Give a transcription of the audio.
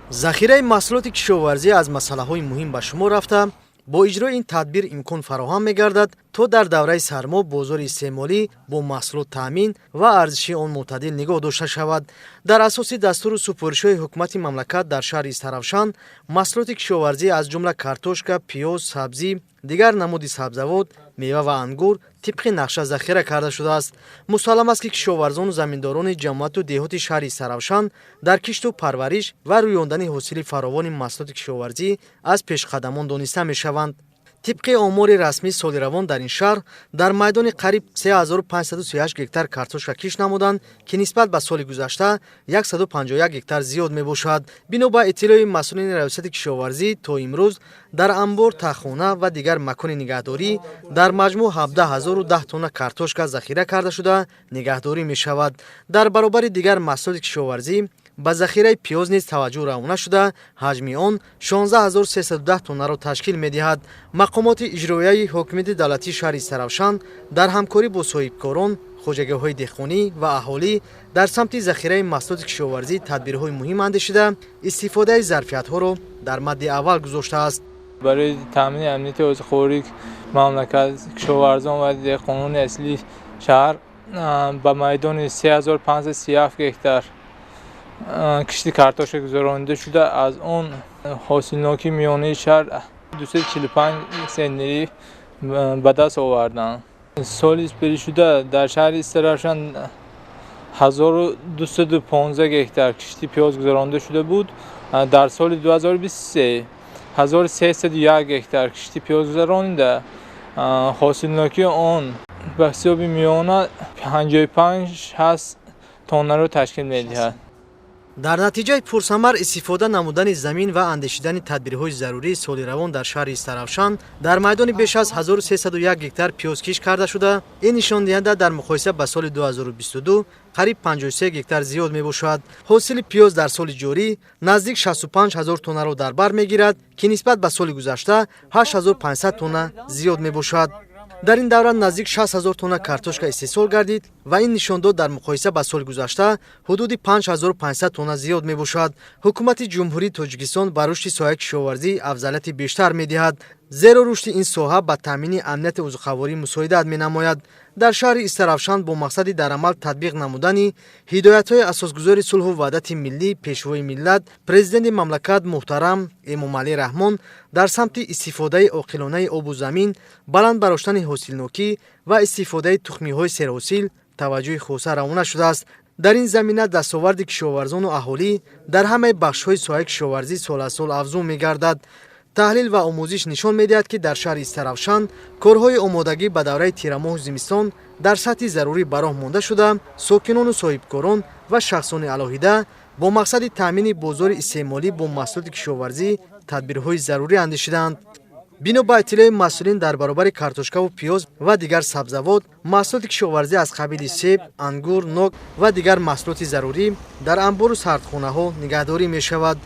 Захираи маҳсулоти кишоварзӣ аз масъалаҳои муҳим ба шумор рафта, бо иҷрои ин тадбир имкон фароҳам мегардад, то дар давраи сармо бозори истеъмолӣ бо маҳсулот таъмин ва арзиши он мӯътадил нигоҳ дошта шавад. Дар асоси дастуру супоришҳои ҳукумати мамлакат дар шаҳри Истаравшан маҳсулоти кишоварзӣ, аз ҷумла картошка, пиёз, сабзӣ, дигар намуди сабзавот, мева ва ангур тибқи нақша захира карда шудааст. Мусаллам аст, ки кишоварзону заминдорони ҷамоату деҳоти шаҳри Истаравшан дар кишту парвариш ва рӯёндани ҳосили фаровони маҳсулоти кишоварзӣ аз пешқадамон дониста мешаванд. Тибқи омори расмӣ, соли равон дар ин шаҳр дар майдони қариб 3538 гектар картошка кишт намуданд, ки нисбат ба соли гузашта 151 гектар зиёд мебошад. Бино ба иттилои масъулини Раёсати кишоварзӣ, то имрӯз дар анбор, таххона ва дигар макони нигаҳдорӣ дар маҷмӯъ 17 010 тонна картошка захира карда шуда, нигаҳдорӣ мешавад. Дар баробари дигар маҳсулоти кишоварзӣ ба захираи пиёз низ таваҷҷӯҳ равона шуда, ҳаҷми он 16 310 тоннаро ташкил медиҳад. Мақомоти иҷроияи ҳокимияти давлатии шаҳри Истаравшан дар ҳамкорӣ бо соҳибкорон, хоҷагиҳои деҳқонӣ ва аҳолӣ дар самти захираи маҳсулоти кишоварзӣ тадбирҳои муҳим андешида, истифодаи зарфиятҳоро дар мадди аввал гузоштааст. Барои таъмини амнияти озуқавории мамлакат, кишоварзон ва деҳқонони аслии шаҳр ба майдони 3537 гектар кишти картошка гузаронида шуда, аз он ҳосилнокии миёнаи шаҳр 245 центнерӣ ба даст оварданд. Соли сипаришуда дар шаҳри Истаравшан 1215 гектар кишти пиёз гузаронида шуда буд. Дар соли 2023 1301 гектар кишти пиёз гузаронида, ҳосилнокии он ба ҳисоби миёна 55,6 тоннаро ташкил медиҳад. Дар натиҷаи пурсамар истифода намудани замин ва андешидани тадбирҳои зарурӣ, соли равон дар шаҳри Истаравшан дар майдони беш аз 1301 гектар пиёз кишт карда шуда, ин нишондиҳанда дар муқоиса ба соли 2022 қариб 53 гектар зиёд мебошад. Ҳосили пиёз дар соли ҷорӣ наздик 65 ҳазор тоннаро дар бар мегирад, ки нисбат ба соли гузашта 8500 тонна зиёд мебошад. Дар ин давра наздик 6 ҳазор тонна картошка истеҳсол гардид ва ин нишондод дар муқоиса ба соли гузашта ҳудуди 5500 тонна зиёд мебошад. Ҳукумати Ҷумҳурии Тоҷикистон ба рушди соҳаи кишоварзӣ афзалияти бештар медиҳад, зеро рушди ин соҳа ба таъмини амнияти озуқаворӣ мусоидат менамояд. Дар шаҳри Истаравшан бо мақсади дар амал татбиқ намудани ҳидоятҳои Асосгузори сулҳу ваҳдати миллӣ, Пешвои миллат, Президенти мамлакат муҳтарам Эмомалӣ Раҳмон дар самти истифодаи оқилонаи обу замин, баланд бардоштани ҳосилнокӣ ва истифодаи тухмиҳои серҳосил таваҷҷӯҳи хоса равона шудааст. Дар ин замина дастоварди кишоварзону аҳолӣ дар ҳамаи бахшҳои соҳаи кишоварзӣ сол аз сол афзун мегардад. Таҳлил ва омӯзиш нишон медиҳад, ки дар шаҳри Истаравшан корҳои омодагӣ ба давраи тирамоҳу зимистон дар сатҳи зарурӣ ба роҳ монда шуда, сокинону соҳибкорон ва шахсони алоҳида бо мақсади таъмини бозори истеъмолӣ бо маҳсулоти кишоварзӣ тадбирҳои зарурӣ андешидаанд. Бино ба иттилои масъулин, дар баробари картошкаву пиёз ва дигар сабзавот, маҳсулоти кишоварзӣ аз қабили себ, ангур, нок ва дигар маҳсулоти зарурӣ дар анбору сардхонаҳо нигаҳдорӣ мешавад.